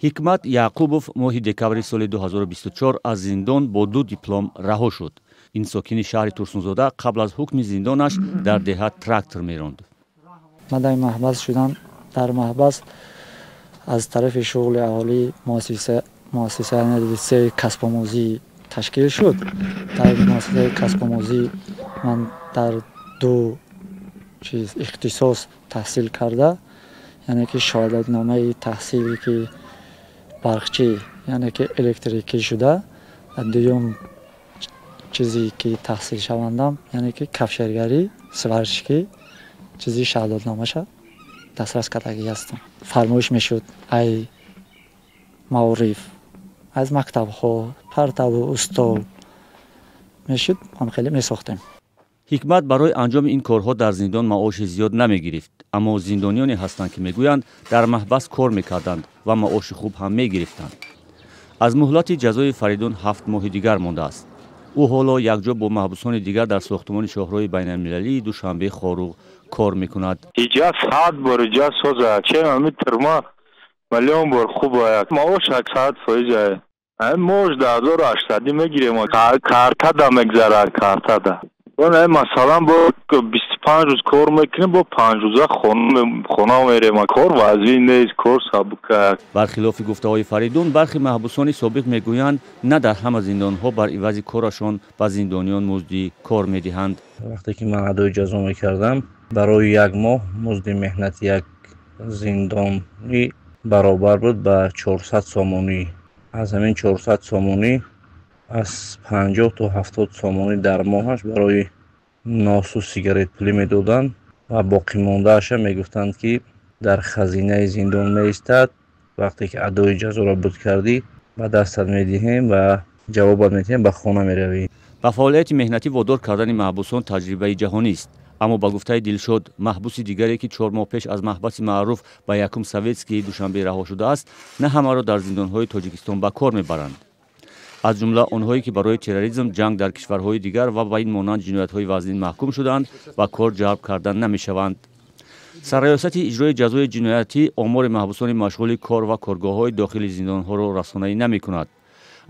Ҳикмат Яъқубов моҳи декабри соли 2024 аз зиндон бо ду диплом раҳо шуд. Ин сокини шаҳри Турсунзода қабл аз ҳукми зиндонаш дар деҳа трактор меронд. Ман дар маҳбас шудам. Дар маҳбас аз тарафи шуғли аҳолӣ муассиса, литсеи касбомӯзӣ ташкил шуд. Дар муассисаи касбомӯзӣ ман дар ду чиз ихтисос таҳсил карда, яъне ки шаҳодатномаи таҳсиле ки барқчӣ, яъне ки электрикӣ шуда, дуюм чизе ки таҳсил шавандам, яъне ки кафшергарӣ, сварщикӣ, чизи шаҳодатномаша дастрас кардагӣ ҳастам. Фармоиш мешуд ай маориф, аз мактабҳо партаву устол мешуд, он хеле месохтем. Ҳикмат барои анҷоми ин корҳо дар зиндон маоши зиёд намегирифт, аммо зиндониёне ҳастанд, ки мегӯянд, дар маҳбас кор мекарданд ва маоши хуб ҳам мегирифтанд. Аз муҳлати ҷазои Фаридун 7 моҳи дигар мондааст. Ӯ ҳоло якҷо бо маҳбусони дигар дар сохтумони шоҳроҳи байналмилалии Душанбе Хоруғ кор мекунад. Иҷа 100 бор иҷа соза, чем ами тюрьма миллион бор хуба. Маош 100%. Мош 1800 мегирем, картада мегзарад, картада. Масалан, бо 25 рӯз кор мекунем, бо 5 рӯза хона мерем. Кор вазин нест, кор сабука. Бархилофи гуфтаҳои Фаридун, бархи маҳбусони собиқ мегӯянд, на дар ҳама зиндонҳо бар ивази корашон ба зиндониён музди кор медиҳанд. Вақте ки ман адои ҷазо мекардам, барои як моҳ музди меҳнати як зиндонӣ баробар буд ба 400 сомонӣ. Аз ҳамин 400 сомонӣ аз 50 то 70 сомонӣ дар моҳаш барои носу сигаретпулӣ медоданд ва боқимондааша мегуфтанд, ки дар хазинаи зиндон меистад, вақте ки адои ҷазоро буд кардӣ, ба дастат медиҳем ва ҷавобат медиҳем, ба хона меравӣ. Ба фаъолияти меҳнатӣ водор кардани маҳбусон таҷрибаи ҷаҳонист, аммо ба гуфтаи Дилшод, маҳбуси дигаре, ки 4 моҳ пеш аз маҳбаси маъруф ба якум Советскии Душанбе раҳо шудааст, на ҳамаро дар зиндонҳои Тоҷикистон ба кор мебаранд. Аз ҷумла онҳое, ки барои терроризм, ҷанг дар кишварҳои дигар ва ба ин монанд ҷиноятҳои вазнин маҳкум шудаанд, ба кор ҷалб карда намешаванд. Сарраёсати иҷрои ҷазои ҷиноятӣ омори маҳбусони машғули кор ва коргоҳҳои дохили зиндонҳоро расонаӣ намекунад,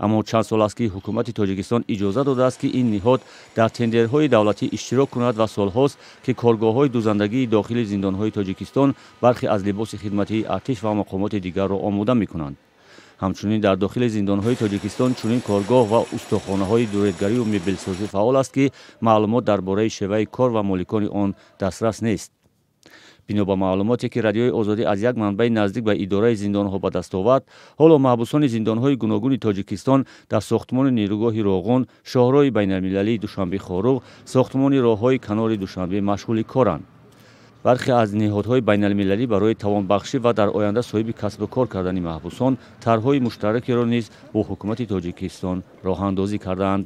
аммо чанд сол аст, ки ҳукумати Тоҷикистон иҷоза додааст, ки ин ниҳод дар тендерҳои давлатӣ иштирок кунад ва солҳост, ки коргоҳҳои дузандагии дохили зиндонҳои Тоҷикистон бархе аз либоси хидматии артиш ва мақомоти дигарро омода мекунанд. Ҳамчунин дар дохили зиндонҳои Тоҷикистон чунин коргоҳ ва устохонаҳои дуредгарию мебелсозӣ фаъол аст, ки маълумот дар бораи шеваи кор ва моликони он дастрас нест. Бино ба маълумоте, ки Радиои Озодӣ аз як манбаи наздик ба идораи зиндонҳо ба даст овард, ҳоло маҳбусони зиндонҳои гуногуни Тоҷикистон дар сохтмони нерӯгоҳи Роғун, шоҳроҳи байналмилалии Душанбе Хоруғ, сохтмони роҳҳои канори Душанбе машғули коранд. Бархе аз ниҳодҳои байналмилалӣ барои тавонбахшӣ ва дар оянда соҳиби касбу кор кардани маҳбусон тарҳҳои муштаракеро низ бо ҳукумати Тоҷикистон роҳандозӣ кардаанд.